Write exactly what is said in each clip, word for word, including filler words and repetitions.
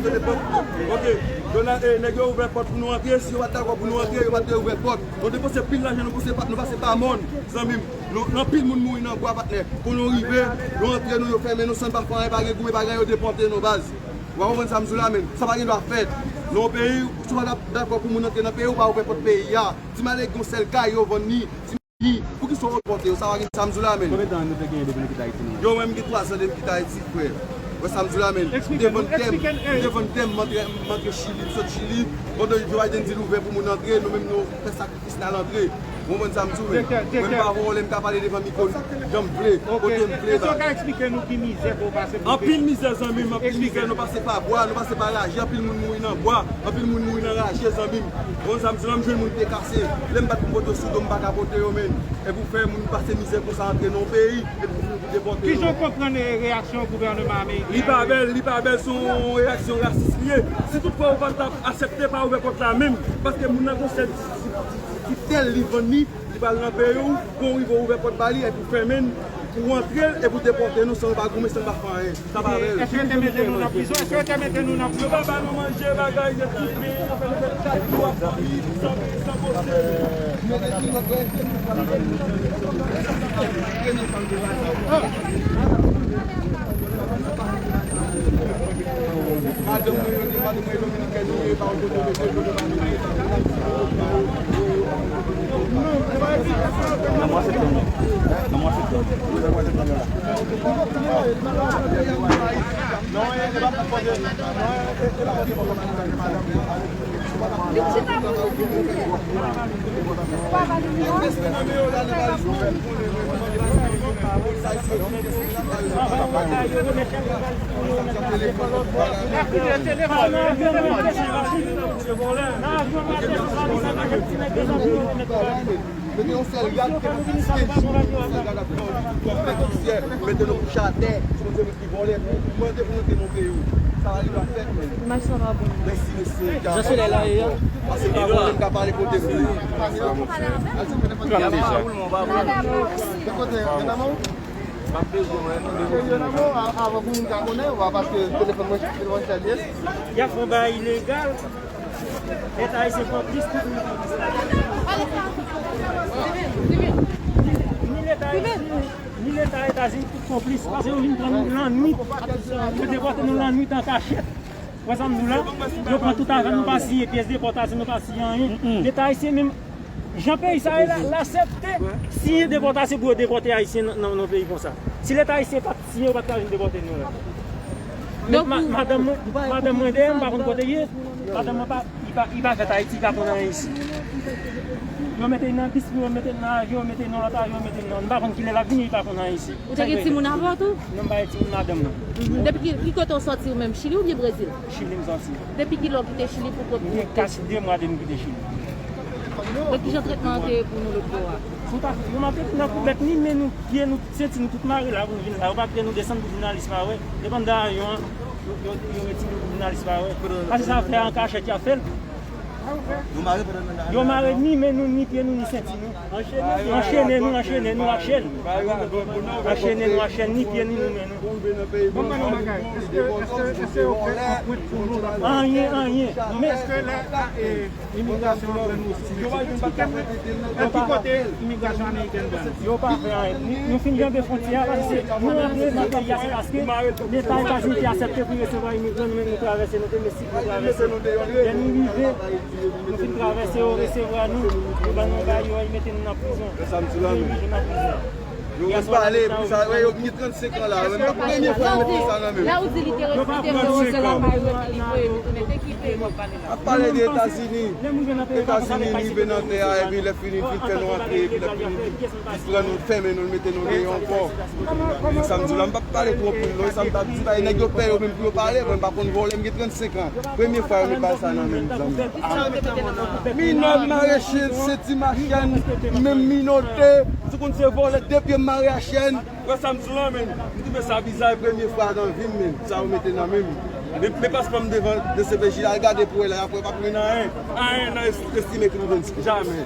Yo te pòt, ok, Donald, eh, nèg yo ouvè pòt pou nou antre, si yo pa t dakò pou nou antre, yo pa t dwe ouvè pòt. Nou depanse pil lajan, nou pase pa, nou pase pa mòn, zanmi m. Nou, anpil moun mouri nan bwa, patnè. Pou nou rive, nou antre, nou, yo fèmen nou, san n pa fè anyen, pa gen goumen, pa gen anyen, yo depòte nou, baz. Ou pa konprann sa m di w la, menn? Sa pa gen dwa fèt. Nan yon peyi, si w pa dakò pou moun antre nan peyi, ou pa ouvè pòt peyi a. Ti malè gen yon sèl kay, yo vann li. Ti Poukisa w depòte yo? Sa pa gen, sa m di w la, menn. Konbyen tan nou te genyen depi nou kite Ayiti, nou? Yo, mwen, m gen twa zan depi m kite Ayiti, frè. Wè sa m di w la, menn. M te vann tè m, m te vann tè m, m antre, m antre Chili, m sot Chili. Pandan Joe Biden di l ouvè pou moun antre, nou menm nou fè sakrifis n al antre. Ou konprann sa m di w, menn? Mwen, m pa vòlè, m ka pale devan mikwo jan m vle, kote m vle, baz. Èske w ka eksplike nou ki mizè ke w pase pou peyi? Anpil mizè, zanmi m, anpil mizè. Nou pase pa bwa, nou pase pa raje, anpil moun mouri nan bwa, anpil moun mouri nan raje, zanmi m. Ou konn sa m di w la, m jwenn moun te kase. Lè m bat pou m pote sou do m, m pa ka pote yo, menn. Epi w fè moun pase mizè konsa antre nan yon peyi, epi w fini pou depòte yo. Kijan w konprann, eh, reyaksyon gouvènman ameriken an? Li pa bèl, li pa bèl, se yon reyaksyon rasis li ye. Si toutfwa ou pa t ap aksepte, pa ouvè pòt la menm, paske moun nan gon sèl ti, ti, ti, ti tèl li vann li, li pral nan peyi w, pou w rive ouvè pòt ba li, epi w fèmen l, pou w antre l, epi w depòte nou san nou pa goumen, san nou pa fè anyen. Sa pa bèl. Èske yo te mete nou nan prizon? Èske yo te mete nou nan prizon? Yo pa ba nou manje, bagay, yo touye, yo fè nou fè kat nou ap fanmi, san, san pwosè. Mete yon sèl gad ki te konfiske, yon sèl gad ap pran li tout kòm fè kòm si mete nou kouche atè, si nou se moun ki vòlè, pou mande pou nou te montre yo. Sa va rive ap fèt, men. Imaj sa pa bon. Mèsi, mesye. Jan solèy la ye a. Pase pa vòlè, m ka pale kote m vle. Pale avè m. Pale avè m. Kote, nan men w? M ap bezwen mwen, non, de... Serye nan men w, a-, avan pou moun ka konnen, w a, paske telefòn mwen, telefòn chèl ye. Y ap fè yon bagay ilegal. Leta ayisyen konplis tout moun konplis ladan. Ni Leta ayisyen, ni Leta Etazini, tout konplis. Paske yo vin pran nou lannwit. Yo depòte nou lannwit an kachèt. Wè sa m di w la? Yo pran tout afè nou, pa siyen pyès depòtasyon, nou pa siyen anyen. Leta ayisyen menm, jan peyi sa ye la, l aksepte siyen depòtasyon pou yo depòte Ayisyen nan, nan, nan peyi konsa. Si Leta ayisyen pa t siyen, yo pa t ka vin depòte nou la. Donk, ma-, madanm mwen, madanm mwen dèyè m, m pa konn kote l ye. Madanm mwen pa, li pa, li pa fèt Ayiti, li pa konn anyen isi. Yo mete l nan bis, yo mete l nan avyon, yo mete l nan lòt avyon, yo mete l nan, m pa konn kilè l ap vini, li pa konn anyen isi. Ou te gen timoun avè w tou? Non, m pa gen timoun, madanm mwen. Mhm. Depi ki, ki kote w sòti ou menm, Chili oubyen Brezil? Chili m sòti. Depi kilè w kite Chili pou w... M gen kase de mwa depi m kite Chili. Donk, kijan tretman an te ye pou nou lòt bò a? Yo maltrete nou, nan kouvèt, ni men nou, pye nou, senti nou tout mare la pou nou vin la. Yo pa kite nou desann pou jounalis pa wè. Depi anndan avyon an, yo, yo, yo retire nou pou jounalis pa wè. Paske sa fè an kachèt y ap fè l. Yo mare ni men nou, ni pye nou, ni senti nou. Anchene nou, anchene nou ak chèn. Anchene nou ak chèn, ni pye nou, ni men nou. Bon, mwen nan bagay. Èske, èske, èske yo fè anprent pou nou la? Anyen, anyen. Èske lè, e, imigrasyon an pran nou osi? Eksplike mwen, nan ki kote imigrasyon amerikèn pran nou? Yo pa fè anyen. Nou, nou fin janbe fwontyè a, paske nou rantre nan peyi a, se paske Leta Etazini te aksepte pou resevwa imigran, nou menm nou travèse, nou te Meksik, nou travèse. Lè nou rive, nou fin travèse, yo resevwa nou, yo ban nou bagay, yo mete nou nan prizon. Yo mete nou nan prizon. Yo konn pale, pou sa, wè, yo gen trannsenk an la, men m pa premye fwa yo mete sa nan men m. Lè ou di li te refite, yo se lakay yo ki voye nou tounen, te ki peyi w ap pale la? M ap pale de Etazini. Etazini rive nan tè a, epi lè fini, vin fè nou antre, epi lè fini, jis pran nou, fèmen nou, mete nou deyò ankò. Sa m di w la, m p ap pale twò anpil non, sa m t ap di la, e nèg yo pè yo menm pou yo pale, mwen m pa konn vòlè, m gen trannsenk an. Premye fwa yo met bagay sa nan men m, zanmi. Minòt, mare chèn, senti m a chèn, menm minote, si w konn se vòlè, de pye m mare a chèn. Wè sa m di w la, menn, m twouve sa biza, e premye fwa nan vi m, menn, sa yo mete nan men m. Men, men paspò m devan D C P J la, gade pou wè la, y ap wè pa gen anyen. Anyen nan es-, estimate emergency. Jamè.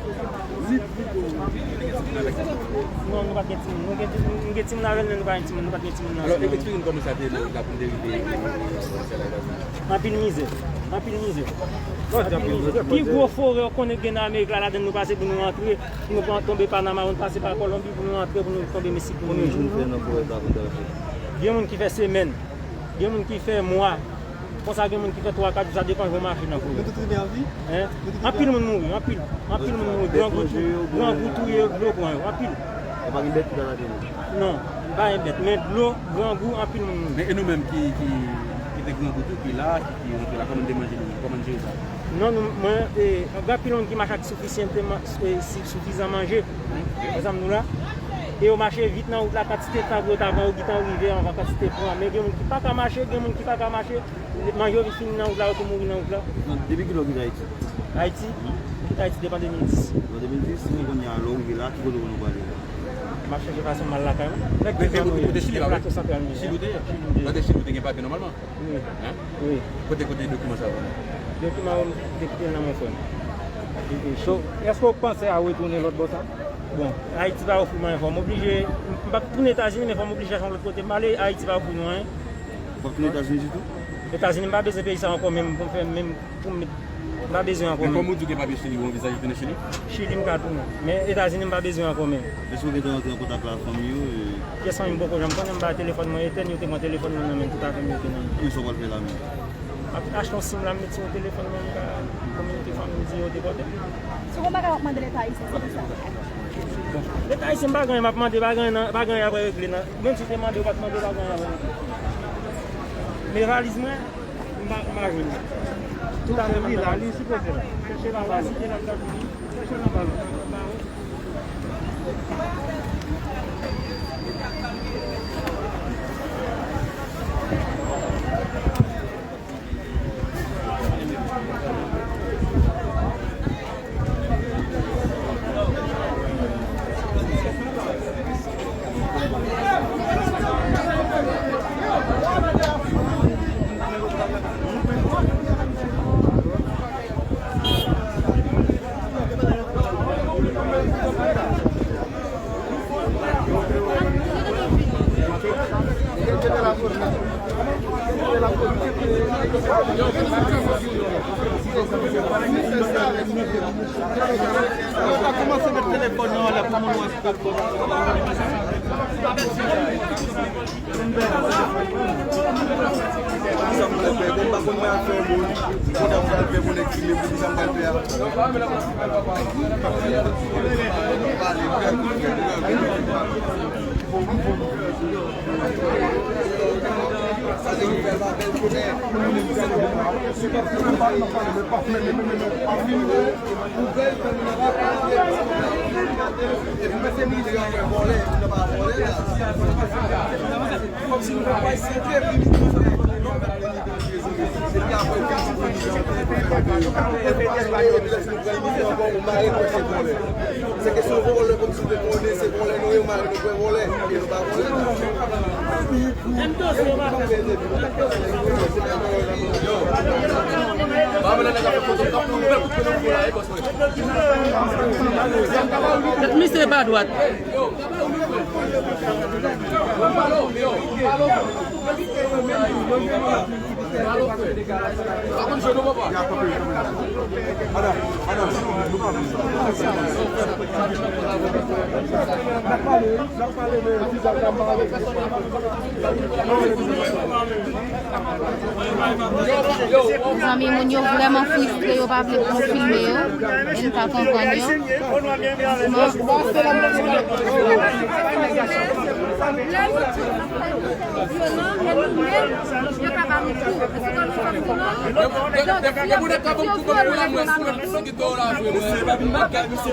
Non, nou pa t gen timoun. Nou gen, nou gen timoun avè n, men nou pa gen timoun, nou pa t gen timoun nan. Alò, eksplike n kòman sa te ye nan wout la pou n te rive nan komisarya la. Anpil mizè. Anpil mizè. Anpil mizè. Pi gwo forè w konnen gen nan Amerik la, ladann nou pase pou nou antre. Pou nou pran, tonbe Panama, pou nou pase pa Kolonbi, pou nou antre, pou nou tonbe Meksik, pou nou. Konbyen jou nou fè nan forè sa pou n te rive? Gen moun ki fè semèn. Gen moun ki fè mwa. Konsa gen moun ki fè twa, kat jou, sa depann jan w mache nan forè. Nou tout rive an vi? Hein? Nou tout rive an vi? Anpil moun mouri, anpil. Anpil moun mouri. Grangou tou-, grangou touye yo, dlo pran yo. Anpil. E pa gen bèt ki ta lage nou? Non, pa gen bèt. Men dlo, grangou, anpil moun mouri. Men e nou menm ki, ki, ki te grangou tou, ki la, ki, ki rantre la, kòman n te manje nou menm? Kòman n jere sa? Non, nou, mwen, e, gen anpil moun ki mache ak sifisyan, e, si-, sifizan manje. Egzanp nou la. E yo mache vit nan wout la, kantite tan pou yo ta pran, yo gentan rive anvan kantite tan an. Men gen moun ki pa ka mache, gen moun ki pa ka mache. Manje yo vin fini nan wout la, yo tou mouri nan wout la. Non, depi kilè w kite Ayiti? Ayiti? Mwen kite Ayiti depi an de mil dis. Depi an de mil dis, men kounye a, lè w rive la, ki kote w konn w prale? M ap chèche fason m al lakay mwen. Nèg ki fè wout pou te Chili la, wi. Chili w te ye? Chili w te ye? Chili w te ye. Lè w te Chili, w te gen papye nòmalman? Wi. Hein? Wi. Kote, kote dokiman sa yo? Dokiman yo, m te kite l nan men frè m. So, èske w panse a retounen lòt bò sa? Bon, Ayiti pa ofri m anyen, fò m oblije, m p ap tounen Etazini, men fò m oblije chache yon lòt kote m ale, Ayiti pa ofri nou anyen. Ou p ap tounen Etazini ditou? Etazini, m pa bezwen peyi sa ankò menm pou m fè menm pou m met, m pa bezwen ankò menm. Men kòm ou di w gen papye Chili, ou anvizaje tounen Chili? Chili, m ka tounen. Men Etazini, m pa bezwen ankò menm. Èske w gentan rantre an kontak la fanmi w, e? Pyès fanmi m poko janm konnen, m bay telefòn mwen etèn, yo te pran telefòn mwen nan men m, tout afè m yo te nan men m. Kisa w pral fè la menm? M ap achte yon sim la, m met sou telefòn mwen, m ka kominike fanmi m, di yo depòte m. Si w gon bagay w ap mande Leta ayisyen, se kisa? Leta ayisyen, m pa gen anyen m ap mande, pa gen anyen nan, pa gen anyen y ap regle nan. Menm si w te mande, w pa t mande, pa gen anyen y ap regle. Men valiz mwen, m pa, m pa jwenn li. Tout afè m ap li la, li sipoze la. Chèche la, la, site la, m ta jwenn li. Chèche l anba la. Yo pa kòmanse met telefòn yo anlè pou moun wè si pa t bon. Sa m pral fè, bon, m pa konn mwen ap fè moun, kounye a m pral fè moun eksprime pou ki sa m pral fè a. Se kesyon vòlè, kòmsi w te konnen se vòlè nou ye, w mare nou kwè vòlè, e nou pa vòlè. Misye pa dwat. Mezanmi, moun yo vrèman fristre, yo pa vle pou nou filme yo. E n ka konprann yo. Yo nan men nou menm, yo ka ba nou kou. Paske kòm nou fè m di non, donk, si yo vyole mwen, mwen pa mete kou.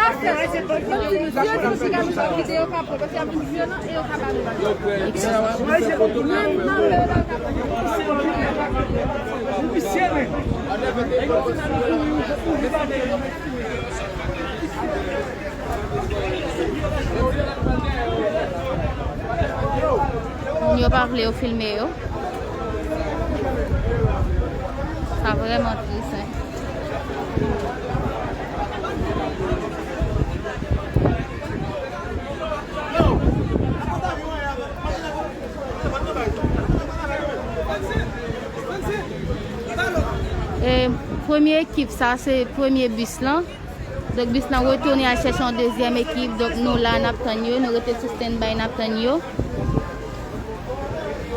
Pastè, si yo di m si gade yon videyo, yo ka pran, paske y ap vin vyolan e yo ka ba nou bagay. Menm nan men yo la, yo ka pran. Moun yo pa vle yo filme yo. Vrèman tris, wi. E premye ekip, sa se premye bis lan. Donk, bis lan retounen al chèche yon dezyèm ekip. Donk, nou la, n ap tann yo. Nou rete sou standby, n ap tann yo.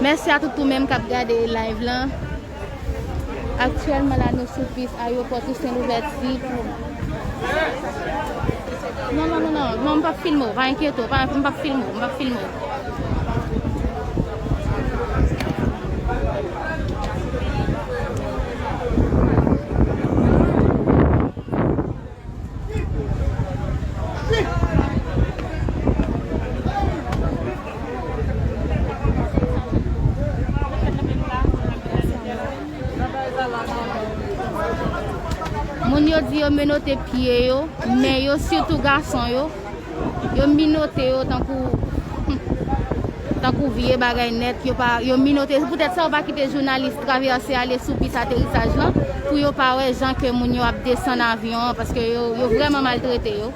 Mèsi a tout ou menm k ap gade live lan. Aktyèlman la, nou sou pis ayewopò Tousen Louvèti pou... Non, non, non, non, non, m p ap filme w, pa enkyete w, pa, m p ap filme w, m p ap filme w. Moun yo di yo menote pye yo, men yo, sitou gason yo, yo minote yo tankou, tankou vye bagay nèt, yo pa, yo minote. Se poutèt sa yo pa kite jounalis travèse ale sou pis aterisaj lan, pou yo pa wè jan ke moun yo ap desann avyon an, paske yo, yo vrèman maltrete yo.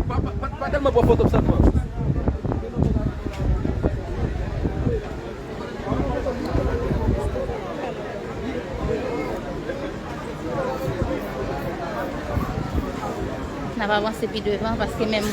Pa, pa, pa, pa tèlman pran foto sèlman. N ap avanse pi devan paske menm...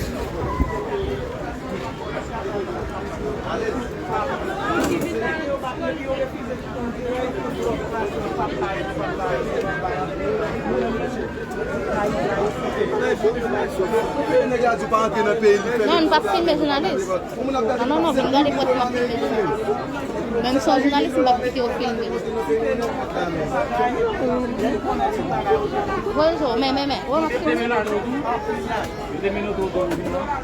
Non, nou p ap filme jounalis. Non, non, non, vin gade kote m ap filme jounalis. Menm si w jounalis, m p ap kite w filme. Bonjou, men, men, men, wè m ap filme.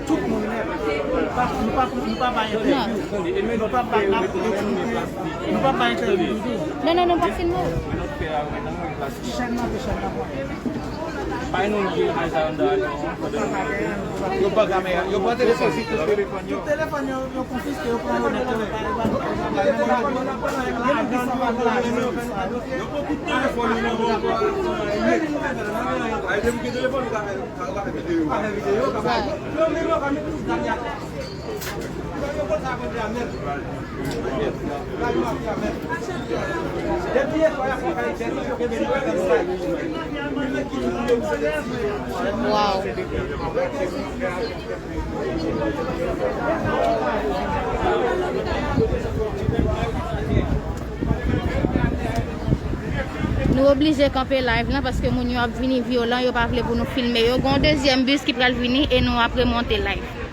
Tout moun nèt. Nou pa, nou pa, nou pa bay entèvyou. Nou pa bay, n ap, nou pa bay entèvyou ditou. Non, non, non, pa filme. Chèn nan, chèn nan. Bay nou imaj sa anndan a non. Yo pran kamera, yo pran telefòn. Tout telefòn yo, yo konfiske, yo pran yo nèt yo. Yo pran tout telefòn yo nan men yo. Ay, depi gen telefòn, ou ka fè, ou ka fè videyo. Ou ka fè videyo, ou ka fè. Yo menm yo ka met tout zam yo atè. Wow. Nou oblije kanpe live lan paske moun yo ap vini vyolan, yo pa vle pou nou filme yo. Gon dezyèm bis ki pral vini e nou ap remonte live.